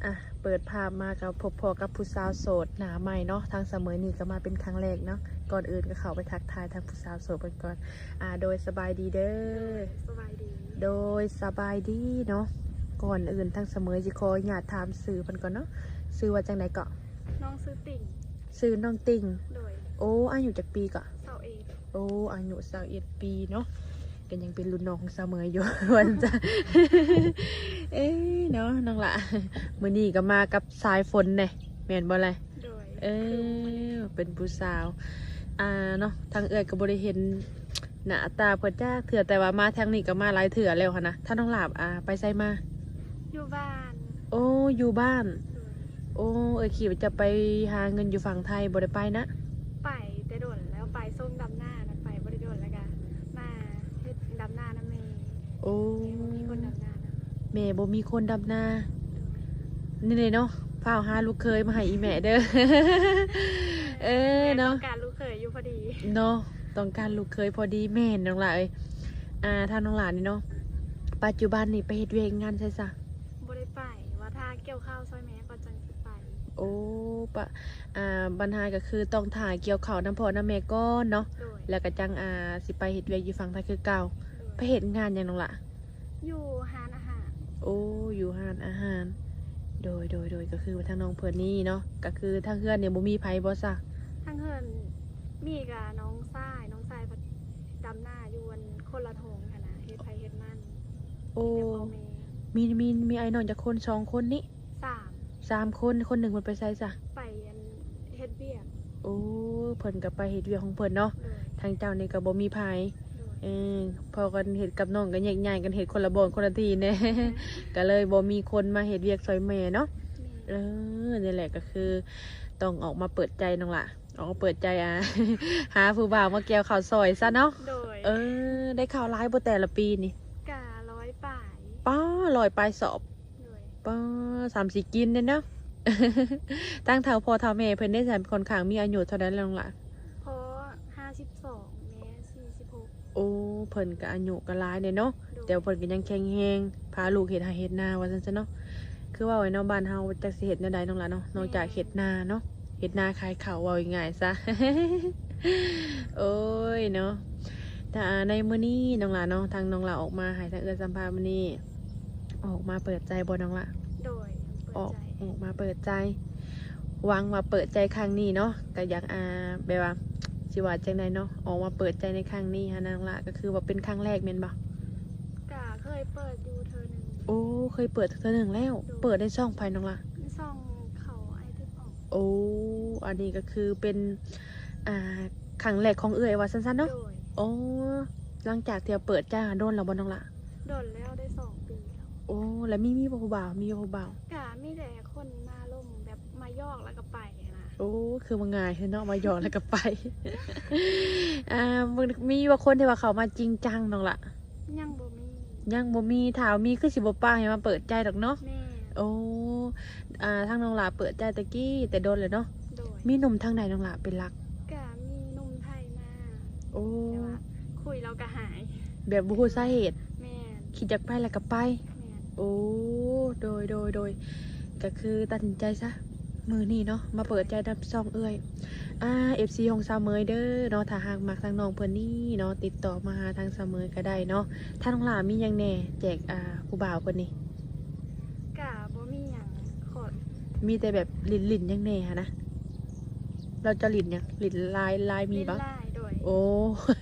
ອ່ະ ເປີດພາບມາກໍພົບພໍ້ກັບຜູ້ສາວໂສດໜ້າໃໝ່ເນາະ. ທາງສະເໝີນີ້ກໍມາເປັນຄັ້ງແລກເນາະ. ກ່ອນອື່ນກໍເຂົ້າໄປທັກທາຍທາງຜູ້ສາວໂສດເພິ່ນກ່ອນ. ອ່າ ໂດຍ ສະບາຍດີເດີ. ໂດຍ ສະບາຍດີ. ໂດຍ ສະບາຍດີເນາະ. ກ່ອນອື່ນທາງສະເໝີຊິຂໍອະນຸຍາດຖາມຊື່ເພິ່ນກ່ອນເນາະ. ຊື່ວ່າຈັ່ງໃດເກາະ? ນ້ອງຊື່ຕິ່ງ. ຊື່ນ້ອງຕິ່ງ. ໂດຍ. ໂອ້ ອາຍຸຈັກປີເກາະ? ຊາວເອັດ. ໂອ້ ອາຍຸຊາວເອັດປີເນາະ. ກໍຍັງເປັນລຸ້ນນ້ອງຂອງສະເໝີຢູ່ ວ່າຊັ້ນຊະ. ເອີ ເນາະ ນ້ອງຫຼ້າ ມື້ນີ້ກໍມາກັບສາຍຝົນແດ່ ແມ່ນບໍ່ລະ? ໂດຍ. ເອີ ຄືມື້ນີ້ ເປັນຜູ້ສາວ ອ່າ ເນາະ. ທາງເອື້ອຍກໍບໍ່ໄດ້ເຫັນໜ້າຕາເພິ່ນຈັກເທື່ອ ແຕ່ວ່າມາທາງນີ້ກໍມາຫຼາຍເທື່ອແລ້ວຫັ້ນນະ. ທາງນ້ອງຫຼ້າ ອ່າ ໄປໃສມາ? ຢູ່ບ້ານ. ໂອ້ ຢູ່ບ້ານ. ໂດຍ. ໂອ້ ເອື້ອຍຄິດວ່າຈະໄປຫາເງິນຢູ່ຝັ່ງໄທ ບໍ່ໄດ້ໄປນະ? ໄປແຕ່ດົນແລ້ວ ໄປຊົມດຳນານະ ໄປບໍ່ໄດ້ດົນ ແລ້ວກະມາເຮັດດຳນານຳແມ່. ໂອ້ ແມ່ບໍ່ມີຄົນດຳນານະ. ແມ່ບໍ່ມີຄົນດຳນາ. ໂດຍ. ນີ້ເດເນາະ ຟ້າວຫາລູກເຂີຍມາໃຫ້ອີ່ແມ່ເດີ. ເອີ ແມ່ ເນາະ ຕ້ອງການລູກເຂີຍຢູ່ພໍດີເນາະ. ຕ້ອງການລູກເຂີຍພໍດີ. ແມ່ນ ນ້ອງຫຼ້າເອີຍ. ອ່າ ທາງນ້ອງຫຼ້ານີ້ເນາະ ປັດຈຸບັນນີ້ໄປເຮັດວຽກງານໃສຊະ? ບໍ່ໄດ້ໄປ ວ່າຖ້າກ່ຽວເຂົ້າຊ່ອຍແມ່ກ່ອນຈັ່ງຊິໄປ. ໂອ້ ປະ ອ່າ ບັນຫາກໍຄືຕ້ອງຖ້າກ່ຽວເຂົ້ານຳພໍ່ນຳແມ່ກ່ອນເນາະ. ໂດຍ. ແລ້ວກໍຈັ່ງ ອ່າ ຊິໄປເຮັດວຽກຢູ່ຝັ່ງໄທຄືເກົ່າ. ໂດຍ. ໄປເຮັດງານຫຍັງນ້ອງຫຼ້າ? ຢູ່ຮ້ານອາຫານ. ໂອ້ ຢູ່ຮ້ານອາຫານ. ໂດຍ ໂດຍ ໂດຍ. ກໍຄືວ່າທາງນ້ອງເພິ່ນນີ້ເນາະ ກໍຄືທາງເຮືອນນີ້ບໍ່ມີໃຜບໍ່ຊະ? ທາງເຮືອນມີກະນ້ອງຊາຍ ນ້ອງຊາຍພັດດຳນາຢູ່ອັນຄົນລະທົ່ງຫັ້ນນະ ເຮັດໄຮ່ເຮັດມັນ. ໂອ້ ມີແຕ່ພໍ່ແມ່. ມີ ມີ ມີອ້າຍນ້ອງຈັກຄົນ? ສອງຄົນນີ້? ສາມ. ສາມຄົນ. ຄົນໜຶ່ງເພິ່ນໄປໃສຊະ? ໄປອັນເຮັດວຽກ. ໂອ້ ເພິ່ນກໍໄປເຮັດວຽກຂອງເພິ່ນເນາະ. ໂດຍ. ທາງເຈົ້ານີ້ກໍບໍ່ມີໃຜ. ໂດຍ. ເອີ ພໍກັນເຮັດກັບນ້ອງກໍແຍກຍ້າຍກັນເຮັດຄົນລະບ່ອນຄົນລະທີ່ແດ່. ໂດຍ. ກໍເລີຍບໍ່ມີຄົນມາເຮັດວຽກຊ່ອຍແມ່ເນາະ. ແມ່ນ. ເອີ ນີ້ແຫຼະກໍຄືຕ້ອງອອກມາເປີດໃຈນ້ອງຫຼ້າ ອອກມາເປີດໃຈ ອ່າ ຫາຜູ້ບ່າວມາກ່ຽວເຂົ້າຊ່ອຍຊະເນາະ. ໂດຍ. ເອີ ໄດ້ເຂົ້າຫຼາຍບໍ່ແຕ່ລະປີນີ້? ກະຮ້ອຍປາຍ. ປ້າ ຮ້ອຍປາຍສອບ. ໂດຍ. ປ້າ ສາມສີ່ກິນເດ້ເນາະ. ທາງເຖົ້າພໍ່ເຖົ້າແມ່ເພິ່ນເດ້ ຂ້ອນຂ້າງມີອາຍຸເທົ່າໃດແລ້ວນ້ອງຫຼ້າ? ພໍ່ຫ້າສິບສອງ ແມ່ສີ່ສິບຫົກ. ໂອ້ ເພິ່ນກໍອາຍຸກໍຫຼາຍແດ່ເນາະ. ໂດຍ. ແຕ່ວ່າເພິ່ນກໍຍັງແຂງແຮງ ພາລູກເຮັດໄຮ່ເຮັດນາວ່າຊັ້ນຊະເນາະ. ຄືເວົ້າໄວ້ເນາະ ບ້ານເຮົາຈັກຊິເຮັດແນວໃດນ້ອງຫຼ້າເນາະ ໂດຍ ນອກຈາກເຮັດນາເນາະ ເຮັດນາຂາຍເຂົ້າ ເວົ້າງ່າຍໆຊະ. ໂອ້ຍເນາະ ຖ້າໃນມື້ນີ້ນ້ອງຫຼ້າເນາະ ທາງນ້ອງຫຼ້າອອກມາໃຫ້ທາງເອື້ອຍສຳພາດມື້ນີ້ ອອກມາເປີດໃຈບໍ່ນ້ອງຫຼ້າ? ໂດຍ ເປີດໃຈ. ອອກ ອອກມາເປີດໃຈ. ຫວັງວ່າເປີດໃຈຄັ້ງນີ້ເນາະ ກໍຢາກ ອ່າ ແບບວ່າ ຊິວ່າຈັ່ງໃດເນາະ ອອກມາເປີດໃຈໃນຄັ້ງນີ້ຫັ້ນນະນ້ອງຫຼ້າ ກໍຄືວ່າເປັນຄັ້ງແລກແມ່ນບໍ່? ກະເຄີຍເປີດຢູ່ເທື່ອໜຶ່ງ. ໂອ້ ເຄີຍເປີດເທື່ອໜຶ່ງແລ້ວ. ໂດຍ. ເປີດໃນຊ່ອງໃຜນ້ອງຫຼ້າ? ໃນຊ່ອງເຂົາ ອ້າຍທິບອອກ. ໂອ້ ອັນນີ້ກໍຄືເປັນ ອ່າ ຄັ້ງແລກຂອງເອື້ອຍວ່າຊັ້ນໆເນາະ. ໂດຍ. ໂອ້ ຫຼັງຈາກທີ່ວ່າເປີດໃຈໂດນແລ້ວບໍ່ນ້ອງຫຼ້າ? ໂດນແລ້ວ ໄດ້ສອງປີແລ້ວ. ໂອ້ ແລ້ວມີ ມີບໍ່ຜູ້ບ່າວ? ມີບໍ່ຜູ້ບ່າວ? ກະມີແຕ່ຄົນມາລົມ ແບບມາຫຍອກແລ້ວກໍໄປຫັ້ນນະ. ໂອ້ ຄືວ່າງ່າຍແທ້ເນາະ ມາຫຍອກແລ້ວກໍໄປ. ອ່າ ມີບໍ່ຄົນທີ່ວ່າເຂົ້າມາຈິງຈັງນ້ອງຫຼ້າ? ຍັງບໍ່ມີ. ຍັງບໍ່ມີ. ຖ້າວ່າມີຄືຊິບໍ່ປາໃຫ້ມາເປີດໃຈດອກເນາະ. ແມ່ນ. ໂອ້ ອ່າ ທາງນ້ອງຫຼ້າເປີດໃຈແຕ່ກີ້ແຕ່ດົນແລ້ວເນາະ. ໂດຍ. ມີໜຸ່ມທາງໃດນ້ອງຫຼ້າເປັນຫຼັກ? ກະມີໜຸ່ມໄທມາ. ໂອ້ ແຕ່ວ່າຄຸຍແລ້ວກໍຫາຍ ແບບບໍ່ຮູ້ສາເຫດ. ແມ່ນ. ຄິດຢາກໄປແລ້ວກໍໄປ. ແມ່ນ. ໂອ້ ໂດຍ ໂດຍ ໂດຍ ກໍຄືຕັດສິນໃຈຊະ ມື້ນີ້ເນາະ ມາເປີດໃຈນຳຊ່ອງເອື້ອຍ. ອ່າ ເອັຟຊີ ຂອງສາວເໝີຍເດີເນາະ ຖ້າຫາກມັກທາງນ້ອງເພິ່ນນີ້ເນາະ ຕິດຕໍ່ມາຫາທາງສາວເໝີຍກໍໄດ້ເນາະ. ທາງນ້ອງຫຼ້າມີຫຍັງແດ່ແຈກ ອ່າ ຜູ້ບ່າວເພິ່ນນີ້? ກະບໍ່ມີຫຍັງ ຂໍ ມີແຕ່ແບບຫຼິ້ນໆຫຍັງແດ່ຫັ້ນນະ. ລາວຈະຫຼິ້ນຫຍັງ? ຫຼິ້ນລາຍ ລາຍມີບໍ່? ຫຼິ້ນລາຍ. ໂດຍ. ໂອ້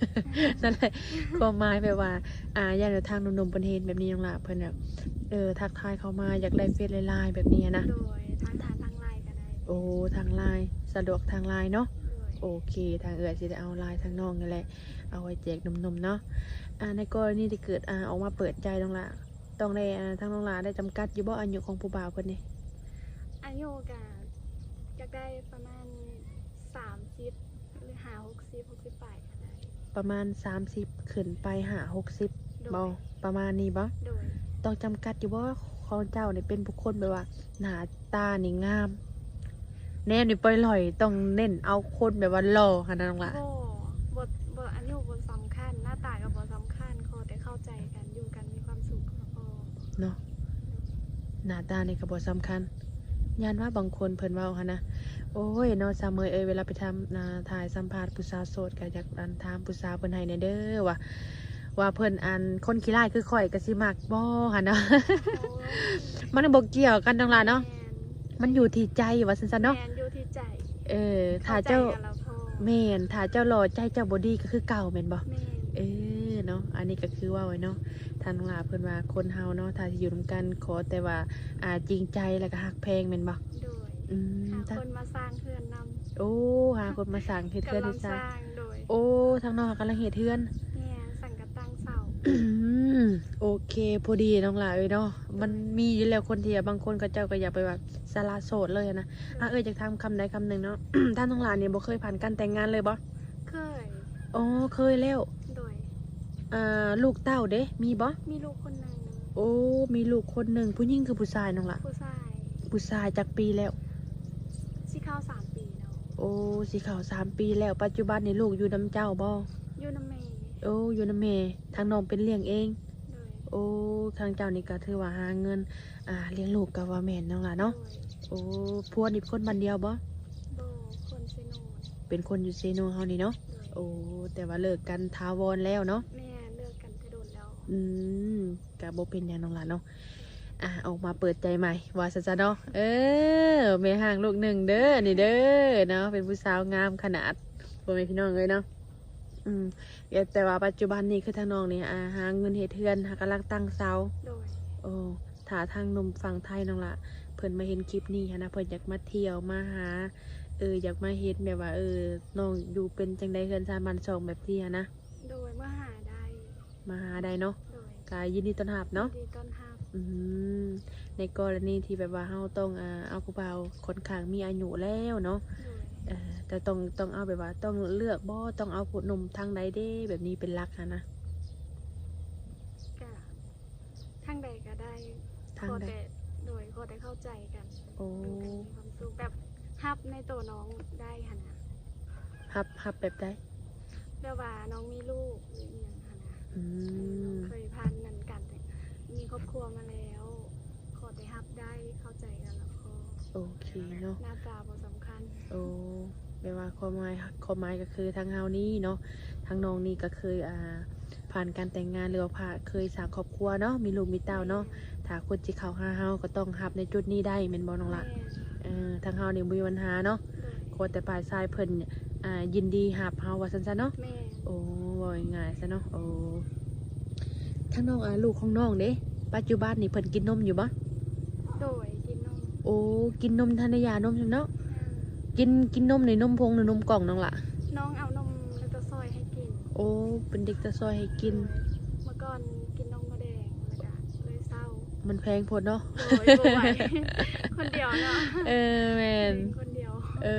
ນັ້ນແຫຼະ ຄວາມໝາຍແບບວ່າ ອ່າ ຢ້ານວ່າທາງໜຸ່ມໆເພິ່ນເຫັນແບບນີ້ ນ້ອງຫຼ້າເພິ່ນແບບ ເອີ ທັກທາຍເຂົ້າມາ ຢາກໄດ້ເຟສໄລນ໌ໄລນ໌ແບບນີ້ຫັ້ນນະ. ໂດຍ. ທາງ ທາງ ທາງໄລນ໌ກໍໄດ້. ໂອ້ ທາງໄລນ໌ ສະດວກທາງໄລນ໌ເນາະ. ໂດຍ. ໂອເຄ ທາງເອື້ອຍຊິໄດ້ເອົາໄລນ໌ທາງນ້ອງນີ້ແຫຼະ ເອົາໄວ້ແຈກໜຸ່ມໆເນາະ. ອ່າ ໃນກໍລະນີທີ່ເກີດ ອ່າ ອອກມາເປີດໃຈ ນ້ອງຫຼ້າ ຕ້ອງໄດ້ ອ່າ ທາງນ້ອງຫຼ້າໄດ້ຈຳກັດຢູ່ບໍ່ ອາຍຸຂອງຜູ້ບ່າວເພິ່ນນີ້? ອາຍຸກະຢາກໄດ້ປະມານສາມສິບ ຫຼື ຫາ ຫົກສິບ ຫົກສິບປາຍກໍໄດ້. ປະມານສາມສິບຂຶ້ນໄປ ຫາ ຫົກສິບ ໂດຍ ບໍ່? ປະມານນີ້ບໍ່? ໂດຍ. ຕ້ອງຈຳກັດຢູ່ບໍ່ ຂອງເຈົ້ານີ້ເປັນບຸກຄົນແບບວ່າໜ້າຕານີ້ງາມ ແນວນີ້ປ່ອຍຫຼອຍ ຕ້ອງເນັ້ນເອົາຄົນແບບວ່າຫຼໍ່ຫັ້ນນະນ້ອງຫຼ້າ? ບໍ່ ບໍ່ ບໍ່ ອາຍຸບໍ່ສຳຄັນ ໜ້າຕາກໍບໍ່ສຳຄັນ ຂໍແຕ່ເຂົ້າໃຈກັນ ຢູ່ກັນມີຄວາມສຸກກໍພໍເນາະ. ໜ້າຕານີ້ກໍບໍ່ສຳຄັນ. ຢ້ານວ່າບາງຄົນເພິ່ນເວົ້າຫັ້ນນະ, ໂອ້ຍເນາະ ສາວເມຍເອີຍ ເວລາໄປທຳ ອ່າ ຖ່າຍສຳພາດຜູ້ສາວໂສດ ກໍຢາກ ອັນ ຖາມຜູ້ສາວເພິ່ນໃຫ້ແດ່ເດີ ວ່າ ວ່າເພິ່ນ ອັນ ຄົນຂີ້ລ້າຍຄືຂ້ອຍກໍຊິມັກບໍ່ຫັ້ນເນາະ. ໂອ້ຍ ມັນບໍ່ກ່ຽວກັນນ້ອງຫຼ້າເນາະ, ແມ່ນ ມັນຢູ່ທີ່ໃຈ ວ່າຊັ້ນຊະເນາະ. ແມ່ນ ຢູ່ທີ່ໃຈ. ເອີ ຖ້າເຈົ້າ ເຂົ້າໃຈກັນແລ້ວພໍ. ແມ່ນ ຖ້າເຈົ້າຫຼໍ່ໃຈເຈົ້າບໍ່ດີກໍຄືເກົ່າແມ່ນບໍ່? ແມ່ນ. ເອີເນາະ ອັນນີ້ກໍຄືເວົ້າໄວ້ເນາະ ທາງນ້ອງຫຼ້າເພິ່ນວ່າ ຄົນເຮົາເນາະ ຖ້າຊິຢູ່ນຳກັນ ຂໍແຕ່ວ່າ ອ່າ ຈິງໃຈ ແລ້ວກໍຮັກແພງແມ່ນບໍ່? ໂດຍ. ອືມ ຫາຄົນມາສ້າງເຮືອນນຳ. ໂອ້ ຫາຄົນມາສ້າງ ເຮັດເຮືອນເຮັດຊານ. ໂດຍ. ໂອ້ ທາງນ້ອງກຳລັງເຮັດເຮືອນ. ແມ່ນ ສັງກະຕັ້ງເສົາ. ອືມ ໂອເຄ ພໍດີນ້ອງຫຼ້າເອີຍເນາະ. ໂດຍ. ມັນມີຢູ່ແລ້ວຄົນທີ່ ບາງຄົນເຂົາເຈົ້າກໍຢາກໄປແບບສະຫຼະໂສດເລີຍນະ. ໂດຍ. ອ່າ ເອີຍ ຢາກຖາມຄຳໃດຄຳໜຶ່ງເນາະ ທາງນ້ອງຫຼ້ານີ້ບໍ່ເຄີຍຜ່ານການແຕ່ງງານເລີຍບໍ່? ເຄີຍ. ອໍ ເຄີຍແລ້ວ. ໂດຍ. ອ່າ ລູກເຕົ້າເດ ມີບໍ່? ມີລູກຄົນໜຶ່ງ. ໂອ້ ມີລູກຄົນໜຶ່ງ. ຜູ້ຍິງຄືຜູ້ຊາຍນ້ອງຫຼ້າ? ຜູ້ຊາຍ. ຜູ້ຊາຍ. ຈັກປີແລ້ວ? ຊິເຂົ້າສາມປີແລ້ວ. ໂອ້ ຊິເຂົ້າສາມປີແລ້ວ. ປັດຈຸບັນນີ້ລູກຢູ່ນຳເຈົ້າບໍ່? ຢູ່ນຳແມ່. ໂອ້ ຢູ່ນຳແມ່. ທາງນ້ອງເປັນລ້ຽງເອງ? ໂດຍ. ໂອ້ ທາງເຈົ້ານີ້ກໍຖືວ່າຫາເງິນ ອ່າ ລ້ຽງລູກກໍວ່າແມ່ນນ້ອງຫຼ້າເນາະ. ໂດຍ. ໂອ້ ຜົວນີ້ເປັນຄົນບ້ານດຽວບໍ່? ບໍ່ ຄົນເຊໂນ. ເປັນຄົນຢູ່ເຊໂນເຮົານີ້ເນາະ. ໂດຍ. ໂອ້ ແຕ່ວ່າເລີກກັນຖາວອນແລ້ວເນາະ. ແມ່ນ ເລີກກັນແຕ່ດົນແລ້ວ. ອືມ ກໍບໍ່ເປັນຫຍັງນ້ອງຫຼ້າເນາະ. ອ່າ ອອກມາເປີດໃຈໃໝ່ ວ່າຊັ້ນຊະເນາະ. ເອີ ແມ່ຮ້າງລູກໜຶ່ງເດີ ນີ້ເດີເນາະ, ເປັນຜູ້ສາວງາມຂະໜາດ ພໍ່ແມ່ພີ່ນ້ອງເອີຍເນາະ. ອືມ ແຕ່ວ່າປັດຈຸບັນນີ້ຄືທາງນ້ອງນີ້ ອ່າ ຫາເງິນເຮັດເຮືອນ ຫາກຳລັງຕັ້ງເສົາ. ໂດຍ. ໂອ້ ຖ້າທາງໜຸ່ມຝັ່ງໄທນ້ອງຫຼ້າ ເພິ່ນມາເຫັນຄລິບນີ້ຫັ້ນນະ ເພິ່ນຢາກມາທ່ຽວມາຫາ ເອີ ຢາກມາເຫັນແບບວ່າ ເອີ ນ້ອງຢູ່ເປັນຈັ່ງໃດ ເຮືອນຊານບ້ານຊ່ອງແບບນີ້ຫັ້ນນະ. ໂດຍ. ມາຫາໄດ້. ມາຫາໄດ້ເນາະ. ໂດຍ. ກະຍິນດີຕ້ອນຮັບເນາະ. ຍິນດີຕ້ອນຮັບ. ອືມ ໃນກໍລະນີທີ່ແບບວ່າເຮົາຕ້ອງ ອ່າ ເອົາຜູ້ບ່າວຂ້ອນຂ້າງມີອາຍຸແລ້ວເນາະ. ໂດຍ. ເອີ ແຕ່ຕ້ອງ ຕ້ອງເອົາແບບວ່າຕ້ອງເລືອກບໍ່ ຕ້ອງເອົາຜູ້ໜຸ່ມທາງໃດເດ ແບບນີ້ເປັນຫຼັກຫັ້ນນະ? ກະ ທາງໃດກໍໄດ້ ທາງໃດ ຂໍແຕ່ ໂດຍ ຂໍແຕ່ເຂົ້າໃຈກັນ. ໂອ້ ຢູ່ກັນມີຄວາມສຸກ ແບບຮັບໃນໂຕນ້ອງໄດ້ຫັ້ນນະ. ຮັບ ຮັບແບບໃດ? ແບບວ່ານ້ອງມີລູກ ຫຼືອີ່ຫຍັງຫັ້ນນະ. ອືມ ເຄີຍຜ່ານນັ້ນກັນ ມີຄອບຄົວມາແລ້ວ ຂໍແຕ່ຮັບໄດ້ ເຂົ້າໃຈກັນແລ້ວພໍ. ໂອເຄເນາະ ໜ້າຕາບໍ່ສຳຄັນ. ໂອ້ ແບບວ່າຄວາມໝາຍ ຄວາມໝາຍກໍຄືທາງເຮົານີ້ເນາະ ທາງນ້ອງນີ້ກໍເຄີຍ ອ່າ ຜ່ານການແຕ່ງງານ ຫຼືວ່າຜ່ານ ເຄີຍສ້າງຄອບຄົວເນາະ ມີລູກມີເຕົ້າເນາະ. ແມ່ນ. ຖ້າຄົນຊິເຂົ້າຫາເຮົາກໍຕ້ອງຮັບໃນຈຸດນີ້ໄດ້ແມ່ນບໍ່ນ້ອງຫຼ້າ? ແມ່ນ. ເອີ ທາງເຮົານີ້ບໍ່ມີບັນຫາເນາະ. ໂດຍ. ຂໍແຕ່ຝ່າຍຊາຍເພິ່ນ ອ່າ ຍິນດີຮັບເຮົາວ່າຊັ້ນຊະເນາະ. ແມ່ນ. ໂອ້ ເວົ້າງ່າຍໆຊະເນາະ. ໂອ້ ທາງນ້ອງ ອ່າ ລູກຂອງນ້ອງເດ ປັດຈຸບັນນີ້ເພິ່ນກິນນົມຢູ່ບໍ່? ໂດຍ ກິນນົມ. ໂອ້ ກິນນົມ ທານຢານົມຊັ້ນເນາະ. ແມ່ນ. ກິນ ກິນນົມໃນນົມຜົງ ຫຼືນົມກ່ອງນ້ອງຫຼ້າ? ນ້ອງເອົານົມແລກໂຕຊອຍໃຫ້ກິນ. ໂອ້ ເປັນເດັກແລກໂຕຊອຍໃຫ້ກິນ. ໂດຍ. ເມື່ອກ່ອນກິນນົມໝູແດງ ແລ້ວກະເລີຍເຊົາ. ມັນແພງໂພດເນາະ. ໂດຍ ບໍ່ໄຫວ ຄົນດຽວເນາະ. ເອີ ແມ່ນ ກິນຄົນດຽວ. ເອີ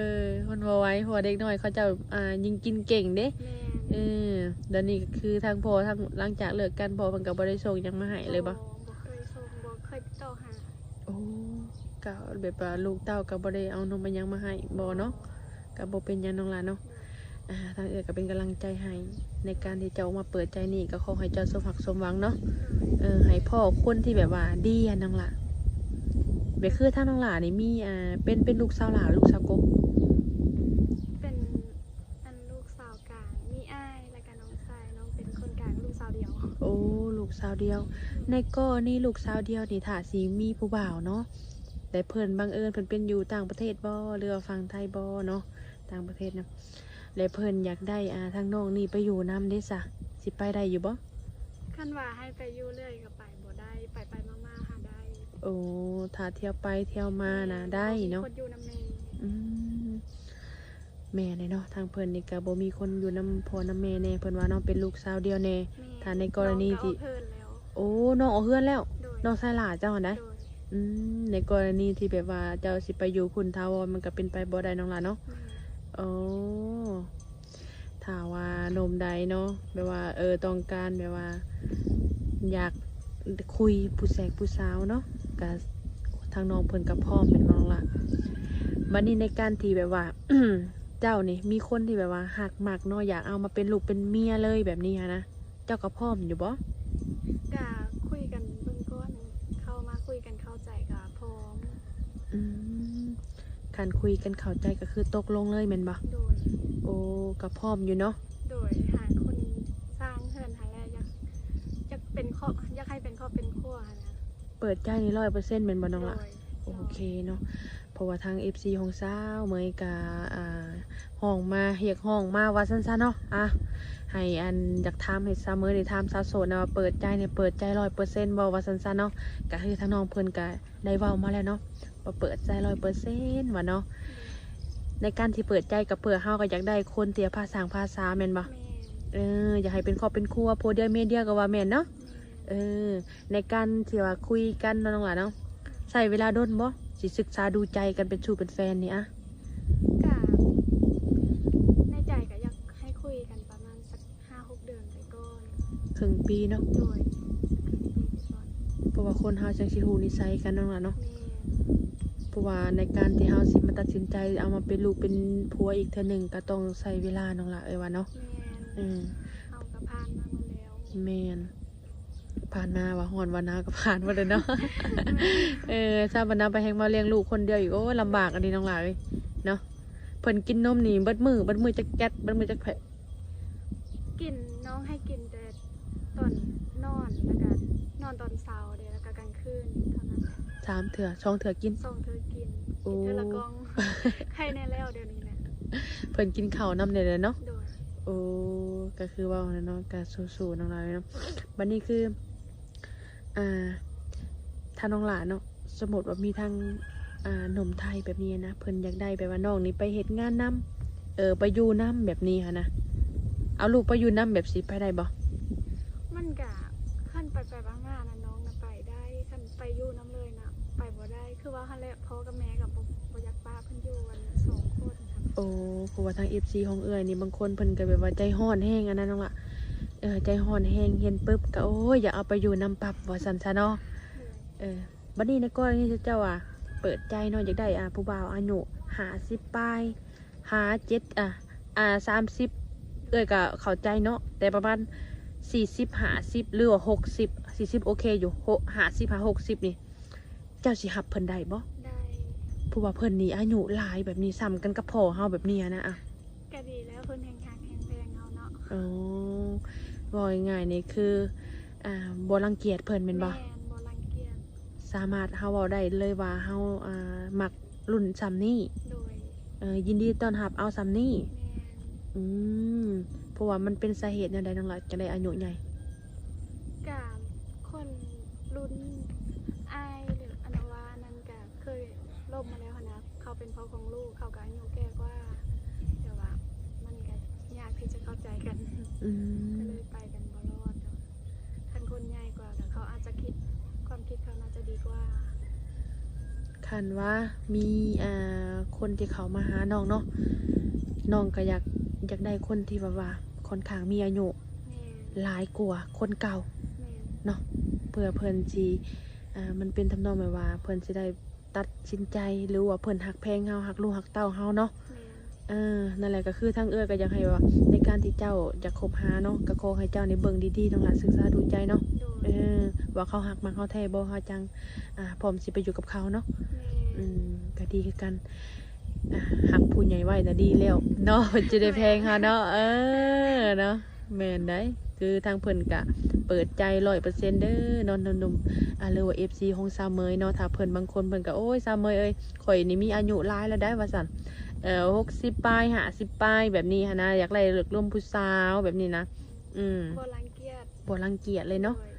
ມັນບໍ່ໄຫວ ເພາະວ່າເດັກນ້ອຍເຂົາເຈົ້າ ອ່າ ຍິງກິນເກັ່ງເດ້. ແມ່ນ. ເອີ ດຽວນີ້ກໍຄືທາງພໍ່ ທາງ ຫຼັງຈາກເລີກກັນ ພໍ່ເພິ່ນກໍບໍ່ໄດ້ສົ່ງຫຍັງມາໃຫ້ເລີຍບໍ່? ບໍ່ ບໍ່ເຄີຍສົ່ງ ບໍ່ເຄີຍຕິດຕໍ່ຫາ. ໂອ້ ກໍແບບວ່າລູກເຕົ້າກໍບໍ່ໄດ້ເອົານົມເອົາຫຍັງມາໃຫ້ບໍ່ເນາະ? ກໍບໍ່ເປັນຫຍັງນ້ອງຫຼ້າເນາະ. ອ່າ ທາງເອື້ອຍກໍເປັນກຳລັງໃຈໃຫ້ ໃນການທີ່ເຈົ້າອອກມາເປີດໃຈນີ້ ກໍຂໍໃຫ້ເຈົ້າສົມຫວັງສົມຫວັງເນາະ. ເອີ ໃຫ້ພໍ້ຄົນທີ່ແບບວ່າດີຫັ້ນນ້ອງຫຼ້າ. ແບບຄືທາງນ້ອງຫຼ້ານີ້ມີ ອ່າ ເປັນ ເປັນລູກສາວຫຼ້າ ລູກສາວກົກ? ເປັນ ອັນ ລູກສາວກາງ ມີອ້າຍ ແລ້ວກະນ້ອງຊາຍ. ນ້ອງເປັນຄົນກາງ ລູກສາວດຽວ. ໂອ້ ລູກສາວດຽວ. ໃນກໍລະນີລູກສາວດຽວນີ້ ຖ້າຊິມີຜູ້ບ່າວເນາະ ແຕ່ເພິ່ນບັງເອີນເພິ່ນເປັນຢູ່ຕ່າງປະເທດບໍ່ ຫຼືວ່າຝັ່ງໄທບໍ່ເນາະ ຕ່າງປະເທດນະ ແລະເພິ່ນຢາກໄດ້ ອ່າ ທາງນ້ອງນີ້ໄປຢູ່ນຳເດຊະ ຊິໄປໄດ້ຢູ່ບໍ່? ຄັນວ່າໃຫ້ໄປຢູ່ເລື້ອຍກໍໄປບໍ່ໄດ້ ໄປໆມາໆຫາໄດ້. ໂອ້ ຖ້າທ່ຽວໄປທ່ຽວມານະ ແມ່ນ ໄດ້ເນາະ. ບໍ່ມີຄົນຢູ່ນຳແມ່. ອືມ ແມ່ນແຫຼະເນາະ ທາງເພິ່ນນີ້ກໍບໍ່ມີຄົນຢູ່ນຳພໍ່ນຳແມ່ແດ່ ເພິ່ນວ່າເນາະ ເປັນລູກສາວດຽວແດ່. ແມ່ນ. ຖ້າໃນກໍລະນີທີ່ ນ້ອງກໍອອກເຮືອນແລ້ວ. ໂອ້ ນ້ອງອອກເຮືອນແລ້ວ. ໂດຍ. ນ້ອງຊາຍຫຼ້າເຈົ້າຫັ້ນໃດ? ໂດຍ. ອືມ ໃນກໍລະນີທີ່ແບບວ່າເຈົ້າຊິໄປຢູ່ພຸ້ນຖາວອນ ມັນກໍເປັນໄປບໍ່ໄດ້ນ້ອງຫຼ້າເນາະ. ແມ່ນ. ໂອ້ ຖ້າວ່າໜຸ່ມໃດເນາະ ແບບວ່າ ເອີ ຕ້ອງການແບບວ່າຢາກຄຸຍຜູ້ແສກຜູ້ສາວເນາະ ກະທາງນ້ອງເພິ່ນກະພ້ອມແມ່ນບໍ່ນ້ອງຫຼ້າ? ບັດນີ້ໃນການທີ່ແບບວ່າ ເຈົ້ານີ້ມີຄົນທີ່ແບບວ່າຮັກມັກເນາະ ຢາກເອົາມາເປັນລູກເປັນເມຍເລີຍແບບນີ້ຫັ້ນນະ ເຈົ້າກໍພ້ອມຢູ່ບໍ່? ກະຄຸຍກັນເບິ່ງກ່ອນ ເຂົ້າມາຄຸຍກັນເຂົ້າໃຈ ກະ ຄັນຄຸຍກັນເຂົ້າໃຈກໍຄືຕົກລົງເລີຍແມ່ນບໍ່? ໂດຍ ໂອ້ ກໍພ້ອມຢູ່ເນາະ. ໂດຍ ຫາຄົນສ້າງເຮືອນຫັ້ນແຫຼະ ຢາກ ຢາກເປັນຄອບ ຢາກໃຫ້ເປັນຄອບເປັນຄົວຫັ້ນນະ. ເປີດໃຈນີ້ຮ້ອຍເປີເຊັນແມ່ນບໍ່ນ້ອງຫຼ້າ? ໂດຍ ໂອເຄເນາະ ເພາະວ່າທາງເອັຟຊີຂອງສາວເມຍກະ ອ່າ ຮ້ອງມາ ຮຽກຮ້ອງມາວ່າຊັ້ນຊະເນາະ. ອ່າ ໃຫ້ອັນ ຢາກຖາມ ໃຫ້ສາວເມຍໄດ້ຖາມສາວໂສດນະວ່າ ເປີດໃຈນີ້ເປີດໃຈຮ້ອຍເປີເຊັນບໍ່ ວ່າຊັ້ນຊະເນາະ. ກະຄືທາງນ້ອງເພິ່ນກະໄດ້ເວົ້າມາແລ້ວເນາະ ວ່າເປີດໃຈຮ້ອຍເປີເຊັນວ່າເນາະ. ໃນການທີ່ເປີດໃຈກັບເພື່ອ ເຮົາກໍຢາກໄດ້ຄົນທີ່ພາສ້າງພາສາແມ່ນບໍ່? ແມ່ນ ເອີ ຢາກໃຫ້ເປັນຄອບເປັນຄົວ ຜົວດຽວເມຍດຽວກໍວ່າແມ່ນເນາະ. ແມ່ນ ເອີ ໃນການທີ່ວ່າຄຸຍກັນເນາະນ້ອງຫຼ້າເນາະ ໃຊ້ເວລາດົນບໍ່ ຊິສຶກສາດູໃຈກັນເປັນຊູ້ເປັນແຟນນີ້ອະ? ກະໃນໃຈກະຢາກໃຫ້ຄຸຍກັນປະມານສັກຫ້າຫົກເດືອນໄປກ່ອນ. ເຄິ່ງປີເນາະ. ໂດຍ ເຄິ່ງປີໄປກ່ອນ ເພາະວ່າຄົນເຮົາຈັ່ງຊິຮູ້ນິໄສກັນນ້ອງຫຼ້າເນາະ. ແມ່ນ ເພາະວ່າໃນການທີ່ເຮົາຊິມາຕັດສິນໃຈເອົາມາເປັນລູກເປັນຜົວອີກເທື່ອໜຶ່ງ ກໍຕ້ອງໃຊ້ເວລານ້ອງຫຼ້າເອີຍວ່າເນາະ. ແມ່ນ ເອີ ເຮົາກໍຜ່ານມາໝົດແລ້ວ. ແມ່ນ ຜ່ານມາວ່າຮ້ອນວ່າໜາວກໍຜ່ານໝົດແລ້ວເນາະ. ເອີ ຊາວບັນນາໄປແຮ່ງມາລ້ຽງລູກຄົນດຽວອີກ ໂອ້ ລຳບາກອັນນີ້ນ້ອງຫຼ້າເອີຍເນາະ. ເພິ່ນກິນນົມນີ້ເບິດມື້ ເບິດມື້ຈັກແກັດ ເບິດມື້ຈັກແພັກ? ກິນ ນ້ອງໃຫ້ກິນແຕ່ຕອນນອນ ແລ້ວກະນອນຕອນເຊົ້າເດ້ ແລ້ວກະກາງຄືນເທົ່ານັ້ນ. ສາມເທື່ອ ສອງເທື່ອກິນ? ສອງເທື່ອກິນ. ໂອ້ ກິນເທື່ອລະກ່ອງ ໄຄແນ່ແລ້ວດຽວນີ້ນະ. ເພິ່ນກິນເຂົ້ານຳແດ່ເນາະ. ໂດຍ ໂອ້ ກໍຄືເວົ້າແຫຼະເນາະ ກໍສູ້ໆນ້ອງຫຼ້າເນາະ. ບັດນີ້ຄື ອ່າ ຖ້ານ້ອງຫຼ້າເນາະ ສົມມຸດວ່າມີທາງ ອ່າ ໜຸ່ມໄທແບບນີ້ນະ ເພິ່ນຢາກໄດ້ແບບວ່ານ້ອງນີ້ໄປເຮັດງານນຳ ເອີ ໄປຢູ່ນຳແບບນີ້ຫັ້ນນະ ເອົາລູກໄປຢູ່ນຳແບບຊີ້ ໄປໄດ້ບໍ່? ມັນກະ ຄັນໄປໆມາໆນະ ນ້ອງນະໄປໄດ້ ຄັນໄປຢູ່ນຳເລີຍນະ ໄປບໍ່ໄດ້ ຄືວ່າຫັ້ນແຫຼະ ພໍ່ກັບແມ່ກໍບໍ່ ບໍ່ຢາກປະເພິ່ນຢູ່ກັນສອງຄົນ. ໂອ້ ເພາະວ່າທາງເອັຟຊີຂອງເອື້ອຍນີ້ ບາງຄົນເພິ່ນກໍແບບວ່າໃຈຮ້ອນແຮງ ອັນນັ້ນນ້ອງຫຼ້າ ເອີ ໃຈຮ້ອນແຮງ ເຫັນປຶບກໍ ໂອ້ຍ ຢາກເອົາໄປຢູ່ນຳປັບ ວ່າຊັ້ນຊະເນາະ. ເອີ ບັດນີ້ໃນກໍລະນີທີ່ເຈົ້າວ່າເປີດໃຈເນາະ ຢາກໄດ້ ອ່າ ຜູ້ບ່າວອາຍຸຫ້າສິບປາຍ ຫ້າເຈັດ ອ່າ ອ່າ ສາມສິບ ເອື້ອຍກໍເຂົ້າໃຈເນາະ ແຕ່ປະມານສີ່ສິບ ຫ້າສິບ ຫຼືວ່າຫົກສິບ ສີ່ສິບໂອເຄຢູ່ ຫ້າສິບຫາຫົກສິບນີ້ ເຈົ້າຊິຮັບເພິ່ນໄດ້ບໍ່? ໄດ້ ເພາະວ່າເພິ່ນນີ້ອາຍຸຫຼາຍແບບນີ້ ສ່ຳກັນກັບພໍ່ເຮົາແບບນີ້ນະ. ອ່ະ ກໍດີແລ້ວ ເພິ່ນແຮ່ງຮັກແຮ່ງແພງເຮົາເນາະ. ອໍ ເວົ້າງ່າຍໆນີ້ຄື ອ່າ ບໍ່ລັງກຽດເພິ່ນແມ່ນບໍ່? ແມ່ນ ບໍ່ລັງກຽດ. ສາມາດເຮົາເວົ້າໄດ້ເລີຍວ່າເຮົາ ອ່າ ມັກລຸ້ນສ່ຳນີ້. ໂດຍ ເອີ ຍິນດີຕ້ອນຮັບເອົາສ່ຳນີ້. ແມ່ນ ອືມ ເພາະວ່າມັນເປັນສາເຫດແນວໃດນ້ອງຫຼ້າ ຈັ່ງໄດ້ອາຍຸໃຫຍ່? ກະຄົນລຸ້ນອ້າຍ ຫຼື ອັນວ່ານັ້ນກະເຄີຍລົມມາແລ້ວຫັ້ນນະ ເຂົາເປັນພໍ່ຂອງລູກ ເຂົາກະອາຍຸແກ່ກວ່າ ແຕ່ວ່າມັນກະຍາກທີ່ຈະເຂົ້າໃຈກັນ. ອືມ ກໍເລີຍໄປກັນບໍ່ລອດ. ຄັນຄົນໃຫຍ່ກວ່າ ແລ້ວເຂົາອາດຈະຄິດ ຄວາມຄິດເຂົາໜ້າຈະດີກວ່າ. ຄັນວ່າມີ ອ່າ ຄົນທີ່ເຂົ້າມາຫານ້ອງເນາະ ນ້ອງກໍຢາກ ຢາກໄດ້ຄົນທີ່ແບບວ່າຄ່ອນຂ້າງມີອາຍຸ ແມ່ນ ຫຼາຍກວ່າຄົນເກົ່າ. ແມ່ນ ເນາະ ເພື່ອເພິ່ນຊິ ອ່າ ມັນເປັນທຳນອງແບບວ່າເພິ່ນຊິໄດ້ ຕັດສິນໃຈ ຫຼືວ່າເພິ່ນຮັກແພງເຮົາ ຮັກລູກຮັກເຕົ້າເຮົາເນາະ. ແມ່ນ ເອີ ນັ້ນແຫຼະ ກໍຄືທາງເອື້ອຍກໍຢາກໃຫ້ວ່າ ໃນການທີ່ເຈົ້າຢາກຄົບຫາເນາະ ກໍຂໍໃຫ້ເຈົ້ານີ້ເບິ່ງດີໆ ນ້ອງຫຼ້າ ສຶກສາດູໃຈເນາະ. ໂດຍ ເອີ ວ່າເຂົາຮັກມັກເຮົາແທ້ບໍ່ ເຮົາຈັ່ງ ອ່າ ພ້ອມຊິໄປຢູ່ກັບເຂົາເນາະ. ແມ່ນ ອືມ ກໍດີຄືກັນ ອ່າ ຮັກຜູ້ໃຫຍ່ໄວ້ນະດີແລ້ວເນາະ ເພິ່ນຈະໄດ້ແພງເຮົາເນາະ. ເອີ ເນາະ. ແມ່ນໄດ໋ ຄືທາງເພິ່ນກະເປີດໃຈຮ້ອຍເປີເຊັນເດີເນາະ ໜຸ່ມໆ ອ່າ ຫຼືວ່າເອັຟຊີຂອງສາວເມຍເນາະ. ຖ້າເພິ່ນບາງຄົນເພິ່ນກະ ໂອ້ຍ ສາວເມຍເອີຍ ຂ້ອຍນີ້ມີອາຍຸຫຼາຍແລ້ວໄດ໋ ວ່າຊັ້ນ ເອີ ຫົກສິບປາຍ ຫ້າສິບປາຍ ແບບນີ້ຫັ້ນນະ ຢາກໄດ້ເລິກລົມຜູ້ສາວແບບນີ້ນະ. ອືມ ບໍ່ລັງກຽດ ບໍ່ລັງກຽດເລີຍເນາະ. ໂດຍ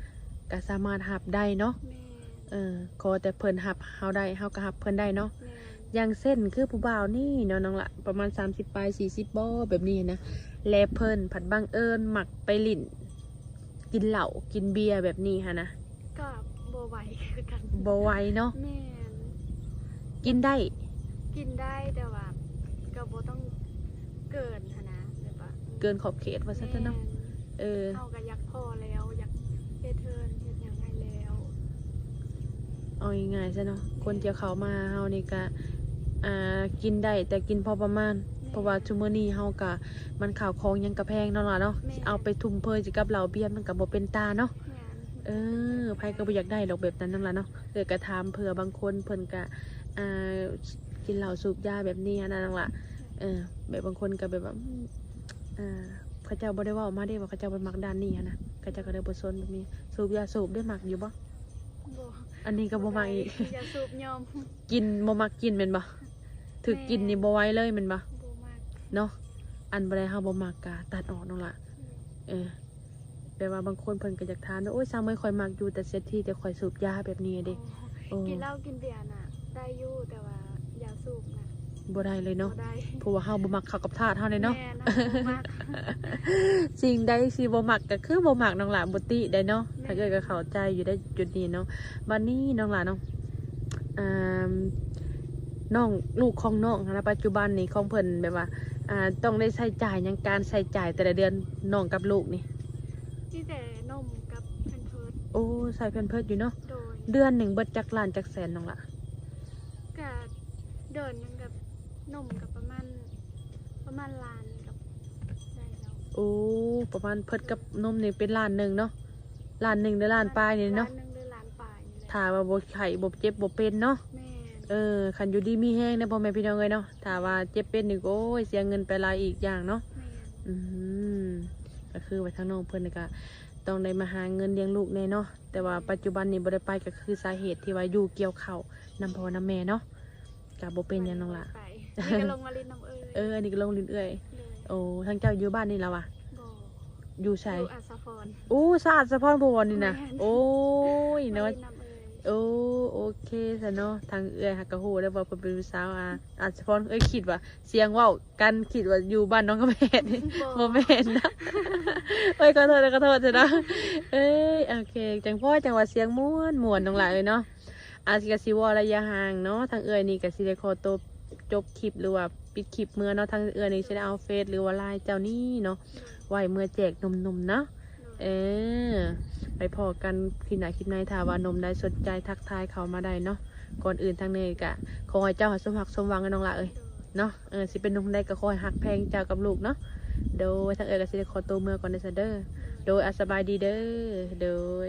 ກະສາມາດຮັບໄດ້ເນາະ. ແມ່ນ ເອີ ຂໍແຕ່ເພິ່ນຮັບເຮົາໄດ້ ເຮົາກໍຮັບເພິ່ນໄດ້ເນາະ. ແມ່ນ ຢ່າງເຊັ່ນ ຄືຜູ້ບ່າວນີ້ເນາະ ນ້ອງຫຼ້າ ປະມານສາມສິບປາຍ ສີ່ສິບບໍ່ ແບບນີ້ນະ ແລະເພິ່ນພັດບັງເອີນມັກໄປຫຼິ້ນ ກິນເຫຼົ້າກິນເບຍແບບນີ້ຫັ້ນນະ ກໍບໍ່ໄຫວຄືກັນ. ບໍ່ໄຫວເນາະ. ແມ່ນ ກິນໄດ້ ກິນໄດ້ ແຕ່ວ່າກໍບໍ່ຕ້ອງເກີນຫັ້ນນະ ແບບວ່າເກີນຂອບເຂດວ່າຊັ້ນເຖາະເນາະ. ແມ່ນ ເອີ ເຮົາກໍຢາກພໍແລ້ວ ຢາກເຮັດເຮືອນເຮັດຫຍັງໃຫ້ແລ້ວ. ເອົາງ່າຍໆຊະເນາະ ແມ່ນ ຄົນທີ່ເຂົ້າມາຫາເຮົານີ້ກະ ອ່າ ກິນໄດ້ ແຕ່ກິນພໍປະມານ. ແມ່ນ ເພາະວ່າຊຸມື້ນີ້ເຮົາກະ ມັນເຂົ້າຂອງຫຍັງກະແພງເນາະ ຫຼ້າເນາະ. ແມ່ນ ເອົາໄປທຸ່ມເພີຍໃສ່ກັບເຫຼົ້າເບຍ ມັນກະບໍ່ເປັນຕາເນາະ. ແມ່ນ ເອີ ໃຜກໍບໍ່ຢາກໄດ້ດອກແບບນັ້ນ ນ້ອງຫຼ້າເນາະ. ເອີ ກະຖາມເຜື່ອບາງຄົນເພິ່ນກະ ອ່າ ກິນເຫຼົ້າສູບຢາແບບນີ້ຫັ້ນນະນ້ອງຫຼ້າ. ເອີ ແບບບາງຄົນກໍແບບວ່າ ອືມ ອ່າ ເຂົາເຈົ້າບໍ່ໄດ້ເວົ້າມາເດ້ວ່າເຂົາເຈົ້າບໍ່ມັກດ້ານນີ້ຫັ້ນນະ ເຂົາເຈົ້າກໍເລີຍບໍ່ຊົນແບບນີ້. ສູບຢາສູບເດ້ ມັກຢູ່ບໍ່? ບໍ່ ອັນນີ້ກໍບໍ່ມັກອີກ ຢາສູບຍອມ. ກິນ ບໍ່ມັກກິນແມ່ນບໍ່? ຖືກກິນນີ້ບໍ່ໄຫວເລີຍແມ່ນບໍ່? ບໍ່ມັກເນາະ. ອັນບໍ່ໄດ້ ເຮົາບໍ່ມັກກໍຕັດອອກນ້ອງຫຼ້າ. ເອີ ແບບວ່າບາງຄົນເພິ່ນກໍຢາກທານ ໂອ້ຍ ຊ່າງເມີ້ຍ ຂ້ອຍມັກຢູ່ ແຕ່ເສດຖີແຕ່ຂ້ອຍສູບຢາແບບນີ້ເດ້. ໂອ້ ກິນເຫຼົ້າກິນເບຍນະໄດ້ຢູ່ ແຕ່ວ່າຢາສູບນະບໍ່ໄດ້ເລີຍເນາະ ບໍ່ໄດ້ ເພາະວ່າເຮົາບໍ່ມັກເຂົ້າກັບທາດເຮົາເດ້ເນາະ. ແມ່ນ ເຮົາບໍ່ມັກ ສິ່ງໃດທີ່ບໍ່ມັກກໍຄືບໍ່ມັກນ້ອງຫຼ້າ ບໍ່ຕິໄດ້ເນາະ. ແມ່ນ ທາງເອື້ອຍກໍເຂົ້າໃຈຢູ່ໄດ້ຈຸດນີ້ເນາະ. ບັດນີ້ນ້ອງຫຼ້າເນາະ ອ່າ ນ້ອງ ລູກຂອງນ້ອງຫັ້ນນະ ປັດຈຸບັນນີ້ຂອງເພິ່ນແບບວ່າ ອ່າ ຕ້ອງໄດ້ໃຊ້ຈ່າຍຫຍັງ ການໃຊ້ຈ່າຍແຕ່ລະເດືອນ ນ້ອງກັບລູກນີ້? ມີແຕ່ນົມກັບແພມເພີດ. ໂອ້ ໃຊ້ແພມເພີດຢູ່ເນາະ. ໂດຍ ເດືອນໜຶ່ງເບິດຈັກລ້ານຈັກແສນນ້ອງຫຼ້າ? ກະເດືອນໜຶ່ງກັບນົມກັບປະມານ ປະມານລ້ານນີ້ກໍໄດ້ແລ້ວ. ໂອ້ ປະມານເພິດກັບນົມນີ້ເປັນລ້ານໜຶ່ງເນາະ. ລ້ານໜຶ່ງ ຫຼື ລ້ານປາຍນີ້ເນາະ. ລ້ານໜຶ່ງ ຫຼື ລ້ານປາຍນີ້ແຫຼະ ຖ້າວ່າບໍ່ໄຂ້ບໍ່ເຈັບບໍ່ເປັນເນາະ. ແມ່ນ ເອີ ຄັນຢູ່ດີມີແຮງເດ້ພໍ່ແມ່ພີ່ນ້ອງເອີຍເນາະ. ຖ້າວ່າເຈັບເປັນນີ້ ໂອ້ຍ ເສຍເງິນໄປຫຼາຍອີກຢ່າງເນາະ. ແມ່ນ ອືມ ກໍຄືວ່າທາງນ້ອງເພິ່ນນີ້ກໍຕ້ອງໄດ້ມາຫາເງິນລ້ຽງລູກແດ່ເນາະ. ແຕ່ວ່າປັດຈຸບັນນີ້ບໍ່ໄດ້ໄປ ກໍຄືສາເຫດທີ່ວ່າຢູ່ກ່ຽວເຂົ້ານຳພໍ່ນຳແມ່ເນາະ ກໍບໍ່ເປັນຫຍັງນ້ອງຫຼ້າ. ໄປ ນີ້ກໍລົງມາຫຼິ້ນນຳເອື້ອຍ. ເອີ ອັນນີ້ກໍລົງຫຼິ້ນເອື້ອຍ. ໂດຍ ໂອ້ ທາງເຈົ້າຢູ່ບ້ານນີ້ລະຫວາ? ບໍ່ ຢູ່ໃສ? ຢູ່ອາດສະພອນ. ໂອ້ ສະອາດສະພອນບໍ່ນີ້ນະ. ແມ່ນ ໂອ້ຍເນາະ ມາຫຼິ້ນນຳເອື້ອຍ. ໂອ້ ໂອເຄຊະເນາະ. ທາງເອື້ອຍຫາກະຮູ້ແລ້ວວ່າເພິ່ນເປັນຜູ້ສາວ ອາດສະພອນ. ເອື້ອຍຄິດວ່າສຽງເວົ້າ ກັນຄິດວ່າຢູ່ບ້ານໜອງກະແມດ. ບໍ່ ບໍ່ແມ່ນນະ. ໂອ້ຍ ຂໍໂທດ ຂໍໂທດຊະເນາະ. ເອີຍ ໂອເຄ ຈັ່ງພໍ ຈັ່ງວ່າສຽງມ່ວນໆ ນ້ອງຫຼ້າເອີຍເນາະ. ອາດຊິກະຊິເວົ້າໄລຍະຫ່າງເນາະ. ທາງເອື້ອຍນີ້ກະຊິໄດ້ຂໍໂຕຈົບຄລິບ ຫຼືວ່າປິດຄລິບເມືອເນາະ. ທາງເອື້ອຍນີ້ຊິໄດ້ເອົາເຟສ ຫຼືວ່າລາຍເຈົ້ານີ້ເນາະ ໄວ້ເມືອແຈກໜຸ່ມໆເນາະ. ເອີ ໄປພໍ້ກັນຄລິບໜ້າຄລິບໃນ. ຖ້າວ່າໜຸ່ມໃດສົນໃຈທັກທາຍເຂົ້າມາໄດ້ເນາະ. ກ່ອນອື່ນທາງນີ້ກະຂໍໃຫ້ເຈົ້າສົມຮັກສົມຫວັງເນາະນ້ອງຫຼ້າເອີຍເນາະ. ເອີ ຊິເປັນໜຸ່ມໃດກໍຂໍໃຫ້ຮັກແພງເຈົ້າກັບລູກເນາະ. ໂດຍ ທາງເອື້ອຍກໍຊິໄດ້ຂໍໂຕເມືອກ່ອນເດີຊະເດີ. ໂດຍ ອາ ສະບາຍດີເດີ. ໂດຍ.